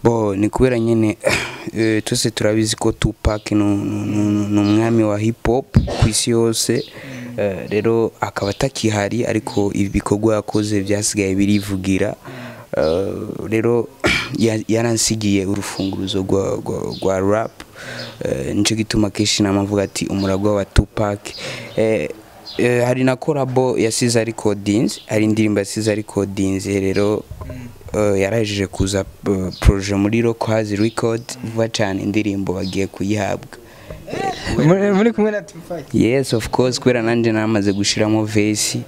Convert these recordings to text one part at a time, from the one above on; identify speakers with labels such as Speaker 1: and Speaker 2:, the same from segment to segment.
Speaker 1: Bo ni kubera nyene twese turabizi ko Tupac ni umwami wa hip hop ku isi yose. Rero akaba atakihari, ariko ibikorwa yakoze byasigaye birivugira. Rero yaransigiye urufunguruzo rwa rap. Nico gituma kenshi namavuga ati umuragwa wa Tupac. Hari na collabo yasize recordings, hari indirimbo yasize recordings. Rero yarahejeje kuza projet muri Rockaz Record vuba cyane, indirimbo bagiye kuyihabwa.
Speaker 2: Muri kumwe na Tupac?
Speaker 1: Yes, of course, kubera nanje namaze gushiramo verse.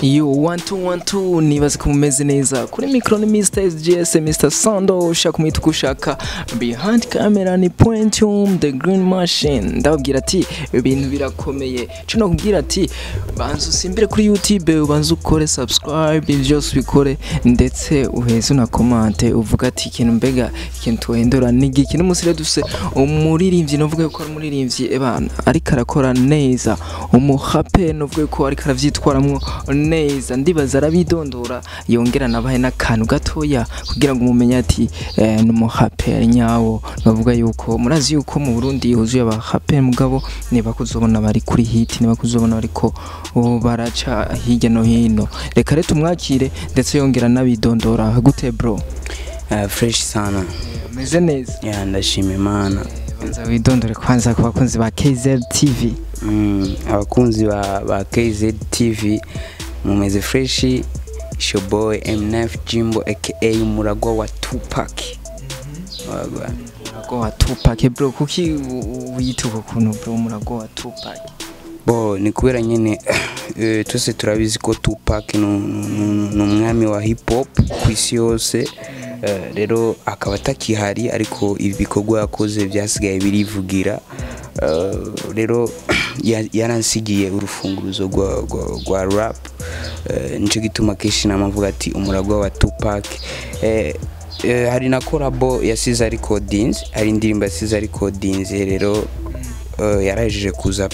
Speaker 2: Yo, 1 2 1 2, nibaza ko mumeze neza. Kuri micro ni Mr SGS, Mr Sando, ushaka kumwita uko ushaka. Behind camera ni Pointium the Green Machine. Ndababwira ati ibintu birakomeye. Cyo nakubwira ati banza usimbire kuri YouTube, ubanze ukore subscribe, byose ubikore, ndetse uheze una comment uvuga ati ikintu mbega ikintu tuhindura ni igiki. N'umunsi rero dufise umuririmbyi, novuga ko ari umuririmbyi ebana ariko arakora neza, umuhape novuga ko ariko aravyitwaramwo neza. Ndibaza arabidondora yongera nabahe n'akantu gatoya kugira ngo mumenye ati ni umuhaperi nyawo. Bavuga yuko murazi yuko mu Burundi huzuye abahaperi, mugabo niba kuzobona bari kuri hit, niba kuzobona bariko baraca hirya no hino. Reka rero tumwakire ndetse yongera nabidondora. Gute bro?
Speaker 1: Fresh sana.
Speaker 2: Meze neza.
Speaker 1: Yeah, ndashima Imana.
Speaker 2: Banza widondore kwanza ku bakunzi ba KZ TV.
Speaker 1: Abakunzi ba KZ TV mumeze fresh. It's your boy M9 Jimbo aka umuragwa wa Tupac.
Speaker 2: Umuragwa wa Tupac bro, kuki wiyita uko kuntu bro, umuragwa wa Tupac?
Speaker 1: Bo ni kubera nyene twese turabizi ko Tupac ni umwami wa hip hop ku isi yose. Rero akaba atakihari, ariko ibikorwa yakoze byasigaye birivugira. Rero yaransigiye urufunguruzo rwa rap. Nico gituma kenshi namavuga ati umuragwa wa Tupac. Hari na collabo yasize recordings, hari indirimbo yasize recordings. Rero yarahejeje kuza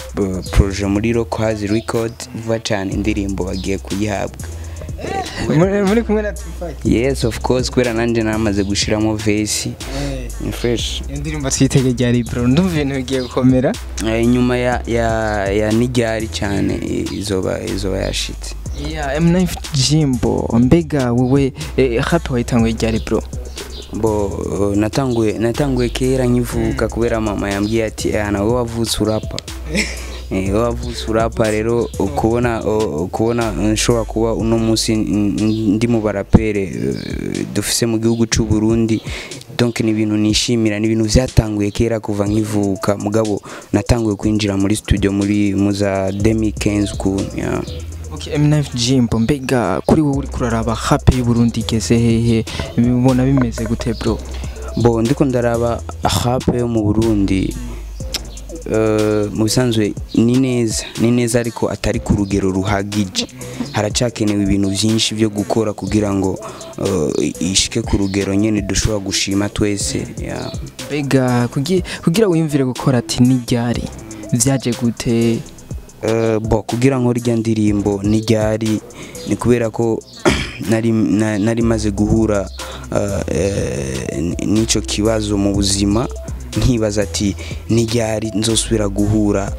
Speaker 1: projet muri Rockaz Record vuba cyane, indirimbo bagiye kuyihabwa.
Speaker 2: Muri kumwe na Tupac?
Speaker 1: Yes, of course, kubera nanje namaze gushiramo verse. Ni fresh.
Speaker 2: Indirimbo twitege ryari bro? Ndumva ibintu bigiye gukomera.
Speaker 1: Inyuma ya nijyari cyane izoba yashitse.
Speaker 2: Yeah, M9 Jimbo, mbega wewe rap wayitanguye ryari bro?
Speaker 1: Bo natanguye kera nkivuka, kubera mama yambwiye ati nawe wavutse urapa. Wavutse urapa. Rero kubona nshobora kuba uno munsi ndi mu barapere dufise mu gihugu cy'u Burundi, donc ni ibintu nishimira, ni ibintu vyatanguye kera kuva nkivuka, mugabo natanguye kwinjira muri studio muri muza 2015 ukuntu. Yeah.
Speaker 2: Okay, M9 Jimbo, mbega kuri wowe uri kuraraba rap y'u Burundi igeze hehe, bibona bimeze gute bro?
Speaker 1: Bo ndiko ndaraba rap yo mu Burundi, mu bisanzwe ni neza ariko atari ku rugero ruhagije. Haracakenewe ibintu byinshi byo gukora kugira ngo ishike ku rugero nyene dushobora gushima twese. Yeah.
Speaker 2: Mbega kugira wiyumvire gukora ati nijyari vyaje gute?
Speaker 1: Bo kugira ngo rya ndirimbo nijyari ni kubera ko nari maze guhura nico kibazo mu buzima, nkibaza ati nijyari nzosubira guhura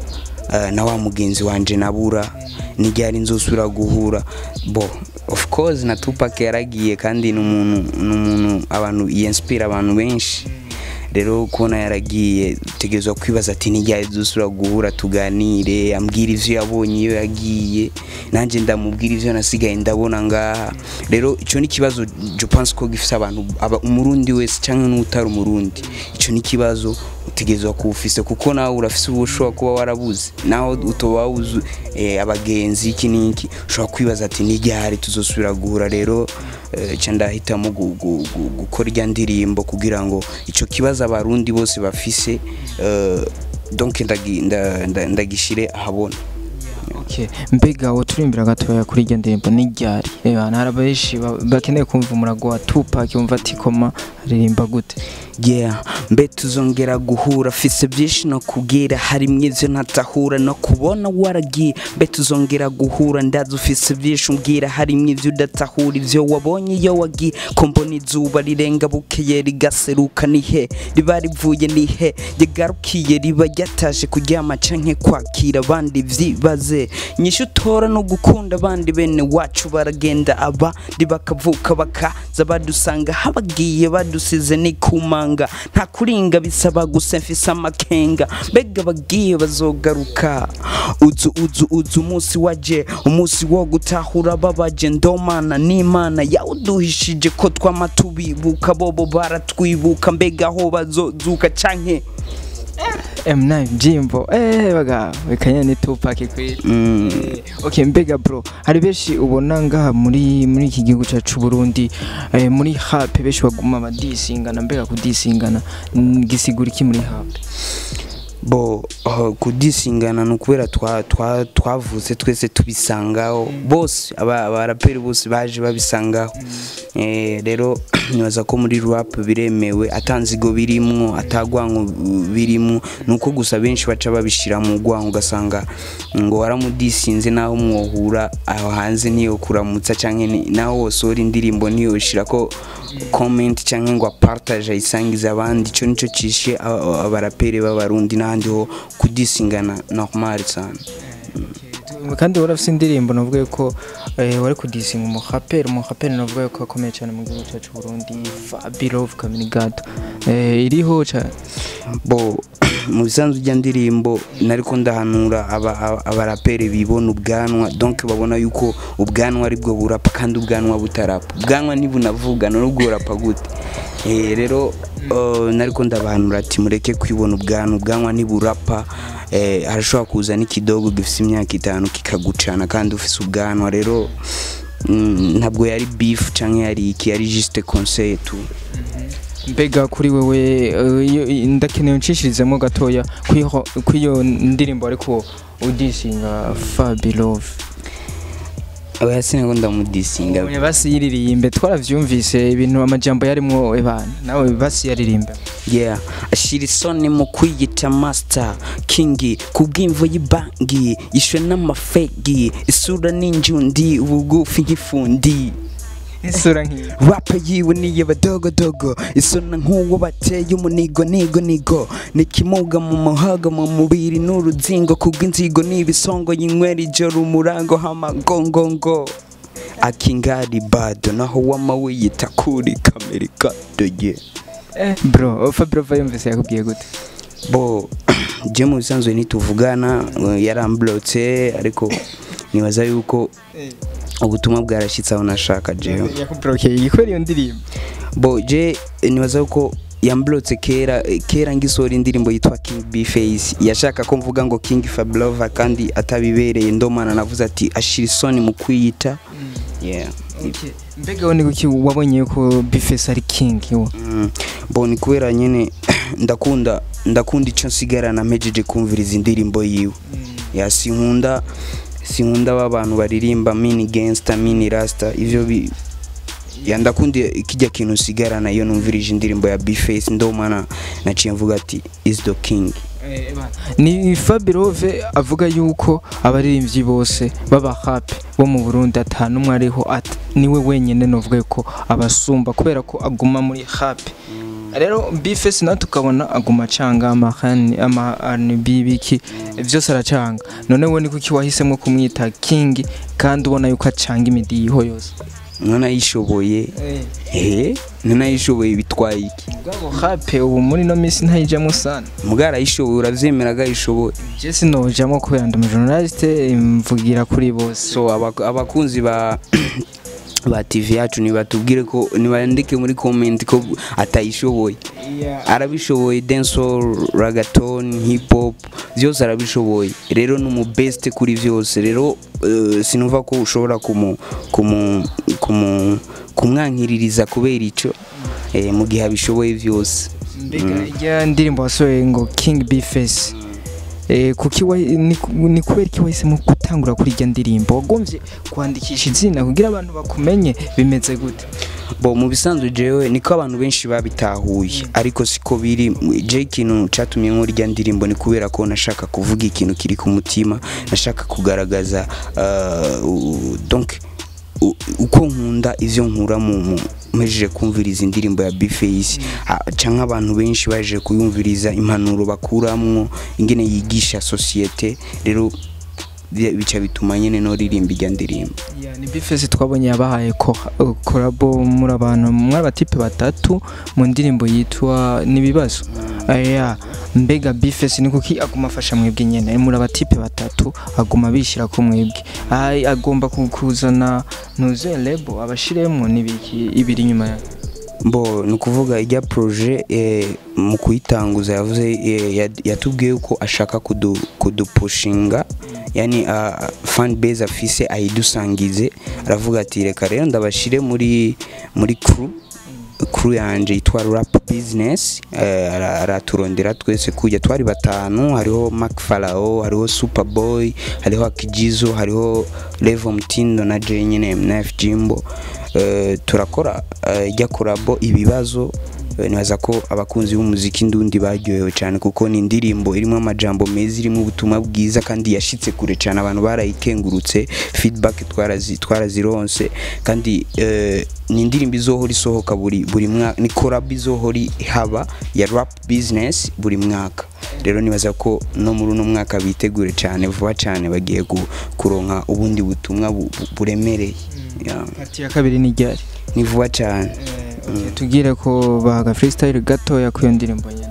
Speaker 1: na wa mugenzi wanje nabura, nijyari nzosubira guhura. Bo of course na Tupac yaragiye, kandi n'umuntu abantu yinspire abantu benshi. Rero kubona yaragiye utegerezwa kwibaza ati nijyari nzosubira guhura tuganire, ambwira ivyo yabonye iyo yagiye, nanje ndamubwira ivyo nasigaye ndabona ngaha. Rero ico ni kibazo je pense ko gifise abantu, umurundi wese canke n'utari umurundi, ico ni kibazo Utegerezwa kuwufise kuko nawe urafise uwo ushobora kuba warabuze, naho utoba wuzi abagenzi iki n'iki, ushobora kwibaza ati ni ryari tuzosubira guhura. Rero ca ndahitamo gukora irya ndirimbo kugira ngo ico kibazo abarundi bose bafise, donc ndagishire ahabona.
Speaker 2: Okay. Mbega woturimbira gatoya kuri iryo ndirimbo ni ryari? Hari abenshi bakeneye kumva umurago wa Tupac, yumva ati koma aririmba gute.
Speaker 1: Yeah, mbe tuzongera guhura, fise byinshi no kubwira, harimwo ivyo ntatahura no kubona waragiye. Mbe tuzongera guhura, ndazi ufise byinshi umbwira, harimwo ivyo udatahura, ivyo wabonye iyo wagiye. Ko mbona izuba rirenga bukeye rigaseruka, nihe riba rivuye, nihe rigarukiye, riba ryatashe kuryama canke kwakira abandi? Vyibaze nyishu utora no gukunda abandi. Bene wacu baragenda, abandi bakavuka, bakaza badusanga habagiye badusize ni kumanga, nta kuringa bisaba gusa mfise amakenga. Mbega bagiye bazogaruka? Uzu uzu uzu umunsi waje, umunsi wo gutahura babaje. Ndomana n'Imana yawuduhishije ko twama tubibuka, bobo baratwibuka, mbega aho bazozuka canke?
Speaker 2: M9 Jimbo, baga kanya ni Tupac kweli. Okay, mbega bro, hari benshi ubona ngaha muri iki gihugu cyacu Burundi, muri rap benshi baguma badisingana. Mbega kudisingana gisigura iki muri rap?
Speaker 1: Bo kudisingana ni ukubera twavutse twese tubisangaho, bose abaraperi bose baje babisangaho. Rero nibaza ko muri rap biremewe, atanzigo birimwo, atagwango birimwo, nuko gusa benshi baca babishira mu gwango, ugasanga ngo waramudisinze, naho mwohura aho hanze niyo kuramutsa, canke naho wosora indirimbo niyo ko comment canke ngo apartage ayisangize abandi. Ico nico cishe abaraperi b'abarundi, n'ahandi ho kudisingana normal sana.
Speaker 2: Kandi warafise indirimbo navuga ko wari kudisinga umuraperi navuga ko akomeye cyane mu gihugu cyacu Burundi, Fabilove Kaminigato, iriho cyane.
Speaker 1: Bo mu bisanzwe ujya ndirimbo nariko ndahanura abaraperi bibona ubwanwa, donc babona yuko ubwanwa aribwo burapa, kandi ubwanwa butarapa, ubwanwa ntibunavuga, nubwo urapa gute? Rero nariko ndabahanura ati mureke kwibona ubwanwa, ubwanwa ntiburapa. Harashobora kuza n'ikidogo gifise imyaka 5 kikagucana kandi ufise ubwanwa. Rero ntabwo yari beef canke yari iki, yari juste conseil tu.
Speaker 2: Mbega kuri wewe, ndakeneye unshishirizemo gatoya kw'iyo ndirimbo ariko udisinga Fabilove.
Speaker 1: Oya, sinako ndamudisinga.
Speaker 2: Oya, basi yiririmbe, twaravyumvise ibintu amajambo yarimwo, ebana nawe basi yaririmbe.
Speaker 1: Yeah, ashira isoni mu kwiyita master king kubw'imvo y'ibangi yishwe n'amafegi, isura n'injundi, ubugufi nk'ifundi.
Speaker 2: Isura nk'iyo.
Speaker 1: Rap yiwe niye badogodogo, isona nk'uwo bateye umunigo nigo nigo, nikimuga mu muhaga mu mubiri n'uruzingo, kubw'inzigo n'ibisongo yinywera ijoro umurango hamagongongo akingari bado naho wama wiyita kuri kamerikado ye.
Speaker 2: Bro, Fabilove yumvise yakubwiye gute?
Speaker 1: Bo je mu bisanzwe ntituvugana, yaramblotse, ariko nibaza yuko ubutumwa bwarashyitse aho nashaka jewe.
Speaker 2: Yakublokeye kubera iyo ndirimbo?
Speaker 1: Bo je nibaza yuko yamblotse kera kera ngisohora indirimbo yitwa King B Face, yashaka ko mvuga ngo King Fablova kandi atabibereye, ndomana navuze ati ashira isoni mu kwiyita. Yeah.
Speaker 2: Okay. Mbega wowe ni kuki wabonye ko Bface ari king iwe?
Speaker 1: Bo ni kubera nyene ndakunda ico nsigarana mpejeje kumviriza indirimbo yiwe. Ya sinkunda ba bantu baririmba mini gangster mini rasta, ivyo bi ya ndakunda kijya kintu nsigarana iyo numvirije indirimbo ya Bface, ndomana naciye mvuga ati is the king.
Speaker 2: Ni Fabilove avuga yuko abaririmbyi bose baba rap bo mu Burundi atanumwe ariho, ati niwe wenyene novuga ko abasumba kubera ko aguma muri rap. Rero Bface nawe tukabona aguma acanga ama R&B biki byose aracanga. None we ni kuki wahisemo kumwita king kandi ubona yuko acanga imidiho yose?
Speaker 1: None ayishoboye, none ayishoboye bitwaye iki?
Speaker 2: Mugabo rap ubu muri no minsi ntayijamo sana.
Speaker 1: Mugabo arayishoboye, uravyemera agayishoboye?
Speaker 2: Je sinojamo kubera ndi umujournaliste, mvugira kuri bose.
Speaker 1: So abakunzi ba Ba TV yacu nibatubwire ko, nibandike muri comment ko atayishoboye. Arabishoboye, dancehall, reggaeton, hip hop, byose arabishoboye. Rero ni umu best kuri byose. Rero sinumva ko ushobora kumu kumwankiririza kubera ico, mu gihe abishoboye byose.
Speaker 2: Mbega ijya ndirimbo wasohoye ngo King B-Face, kuki ni kubera iki wahisemo gutangura kuri irya ndirimbo? Wagombye kwandikisha izina kugira abantu bakumenye, bimeze gute?
Speaker 1: Bo, mu bisanzwe jewe niko abantu benshi babitahuye, ariko siko biri. Je, ikintu catumye nkora irya ndirimbo ni kubera ko nashaka kuvuga ikintu kiri ku mutima, nashaka kugaragaza donc uko nkunda ivyo nkura mu mpejeje kumviriza indirimbo ya B-Face, canke abantu benshi baje kuyumviriza, impanuro bakuramwo, ingene yigisha société. Rero bica bituma nyene no ririmba irya ndirimbo.
Speaker 2: Yeah, ni B-Face twabonye yabahaye collabo muri abantu muri abatipe batatu mu ndirimbo yitwa Nibibazo. Yeah. Mbega B-Face ni kuki aguma afasha mwebwe nyene muri abatipe batatu, aguma bishyira ko mwebwe? Ai, agomba kuzana ntuze label abashiremo nibiki ibiri inyuma ya
Speaker 1: Bo, ni ukuvuga ijya projet, mu kuyitanguza yavuze, yatubwiye ko ashaka kudupushinga, yani fan base afise ayidusangize. Aravuga ati: "Reka rero ndabashire muri crew yanje yitwa Rap Business." Araturondera twese kujya twari batanu: hariho Mark Farao, hariho Superboy, hariho Akijizo, hariho Levo Mtindo na je nyene MNF Jimbo. Turakora ijya collabo Ibibazo. Nibaza ko abakunzi b'umuziki ndundi baryohewe cyane, kuko ni indirimbo irimo amajambo meza, irimo ubutumwa bwiza, kandi yashitse kure cyane. Abantu barayikengurutse, feedback twarazironse, kandi ni indirimbo izohora isohoka buri mwaka, ni collab izohora ihaba ya Rap Business buri mwaka. Rero nibaza ko no muri uno mwaka bitegure cyane, vuba cyane bagiye kuronka ubundi butumwa buremereye. Yeah.
Speaker 2: Partie ya kabiri ni ryari?
Speaker 1: Ni vuba cyane.
Speaker 2: Tubwire ko bahaga freestyle gatoya ku iyo ndirimbo nyene.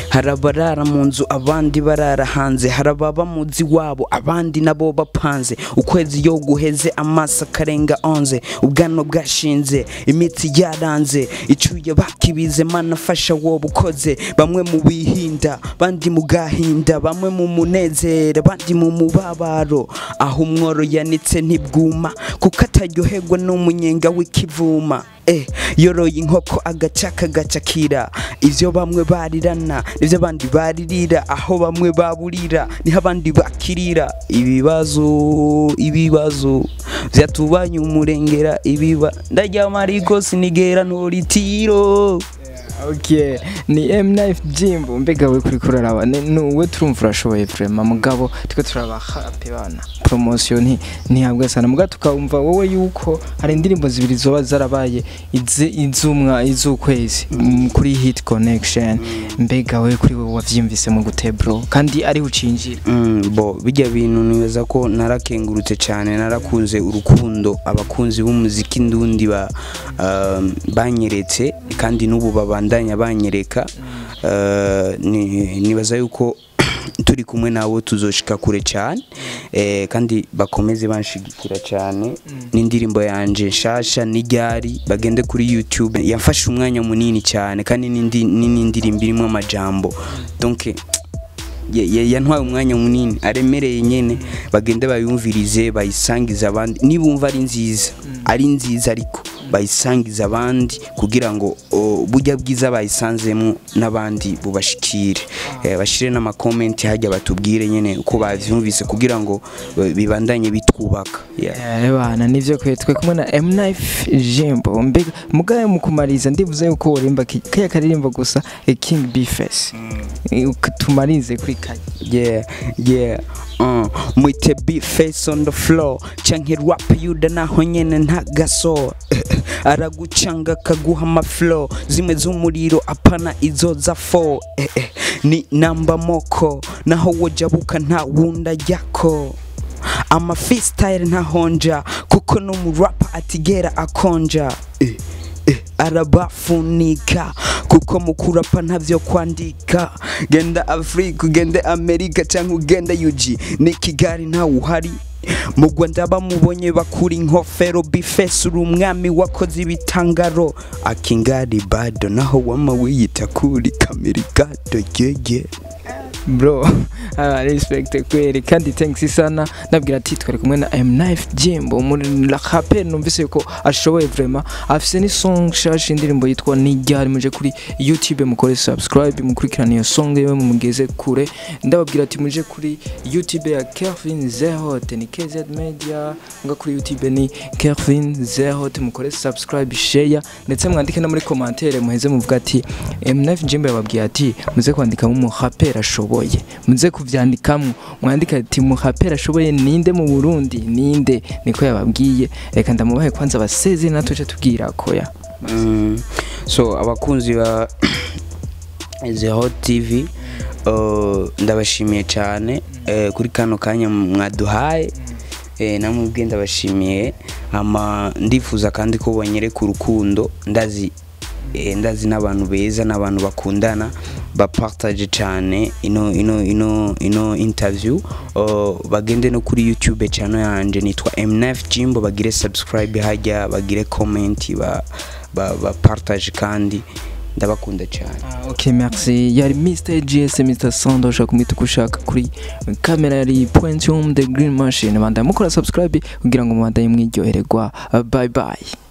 Speaker 1: Hari abarara mu nzu, abandi barara hanze, hari ababa muzi wabo, abandi nabo bapanze. Ukwezi iyo guheze, amaso akarenga 11, ubwanwa bwashinze, imitsi yaranze, icuye bakibize. Mana fasha wowe ukoze. Bamwe mu bihinda, bandi mu gahinda, bamwe mu munezero, abandi mu mubabaro. Aho umworo yanitse ntibwuma, kuko ataryoherwa n'umunyenga w'ikivuma. Yoroye inkoko agaca kagacakira. Ivyo bamwe barirana nivyo abandi baririra, aho bamwe baburira niho abandi bakirira. Ibibazo, ibibazo vyatubanye umurengera, ibiba ndaryama ariko sinigera ntoritiro.
Speaker 2: Okay, ni M9 Jimbo. Mbega we kuri kuraraba nuwe turumva urashoboye vraiment, mugabo twe turaba happy bana promotion ntihabwa sana, mugabo tukumva wowe yuko hari indirimbo zibiri zoba zarabaye izumwa iz'ukwezi kuri Hit Connection. Mbega we kuri wowe wavyimvise mu gute, bro, kandi ari ucinjira?
Speaker 1: Bo, bijya bintu nibaza ko narakengurutse cyane, narakunze urukundo abakunzi b'umuziki ndundi banyeretse, kandi n'ubu babandanya banyereka. Nibaza yuko turi kumwe nabo tuzoshika kure cyane, kandi bakomeze banshigikira cyane. N'indirimbo yanje nshasha n'iryari, bagende kuri YouTube, yamfashe umwanya munini cyane, kandi n'indirimbo irimo amajambo, donc yantwaye umwanya munini aremereye nyene. Bagende bayumvirize, bayisangize abandi nibumva ari nziza, ari nziza, ariko bayisangize abandi kugira ngo burya bwiza bayisanzemo n'abandi bubashikire. Bashire n'amakomenti hajya, batubwire nyene uko bavyumvise kugira ngo bibandanye bitwubaka. Yeah.
Speaker 2: Bana, nivyo kwe twe kumwe na M9 Jimbo. Mbega mugaye mu kumariza, ndivuze yuko worimba kaya karirimbo gusa, King B-Face. Tumarize kuri kaya.
Speaker 1: Yeah. Mwite B-Face on the floor, canke Rap Yuda, naho nyene ntagaso. Aragucanga akaguha amaflow zimwe z'umuriro, apana izo za fo. Ni namba moko, naho wojabuka nta wunda yako. Ama freestyle ntahonja, kuko no mu rapper atigera akonja. Arabafunika kuko mu kurapa ntavyo kwandika. Genda Afrika, ugende Amerika, cyangwa ugende UG, ni Kigali ntawe uhari. Mu Rwanda bamubonye bakura inkofero. Bifesi, uri umwami, wakoze ibitangaro, akingari bado naho wama wiyita kuri kamirigado yeye.
Speaker 2: Bro, respect kweli, kandi thanks sana. Ndabwira ati twari kumwe na M Knife Jimbo muri la rapper. Numvise ko ashoboye vraiment, afise ni song nshasha, indirimbo yitwa Nijyari. Muje kuri YouTube mukore subscribe, mukurikirana iyo song yewe mugeze kure. Ndababwira ati muje kuri YouTube ya Kelvin Zehote, ni KZ Media nga kuri YouTube ni Kelvin Zehote. Mukore subscribe, share, ndetse mwandike no muri commentaire, muheze muvuga ati M Knife Jimbo yababwiye ati muze kwandikamo mu rapper ashoboye. Muze kuvyandikamo, mwandike ati mu rapper ashoboye ninde mu Burundi, ninde? Niko yababwiye. Reka ndamubahe kwanza baseze, natwe tubwira koya.
Speaker 1: So abakunzi ba Zero TV, ndabashimiye cyane kuri kano kanya mwaduhaye. Namwe ndabashimiye. Ama ndifuza kandi ko banyereka urukundo. Ndazi ndazi n'abantu beza n'abantu bakundana, bapartage cyane ino interview, bagende no kuri YouTube channel yanje nitwa M9 Jimbo, bagire subscribe hajya, bagire comment, ba partage, kandi ndabakunda cyane.
Speaker 2: Ah, ok, merci. Yari Mr GS, Mr Sando, ushaka kumwita uko ushaka. Kuri kamera yari Pointium the Green Machine. Bandanye mukora subscribe kugira ngo mubandanye mwiryohererwa. Bye bye.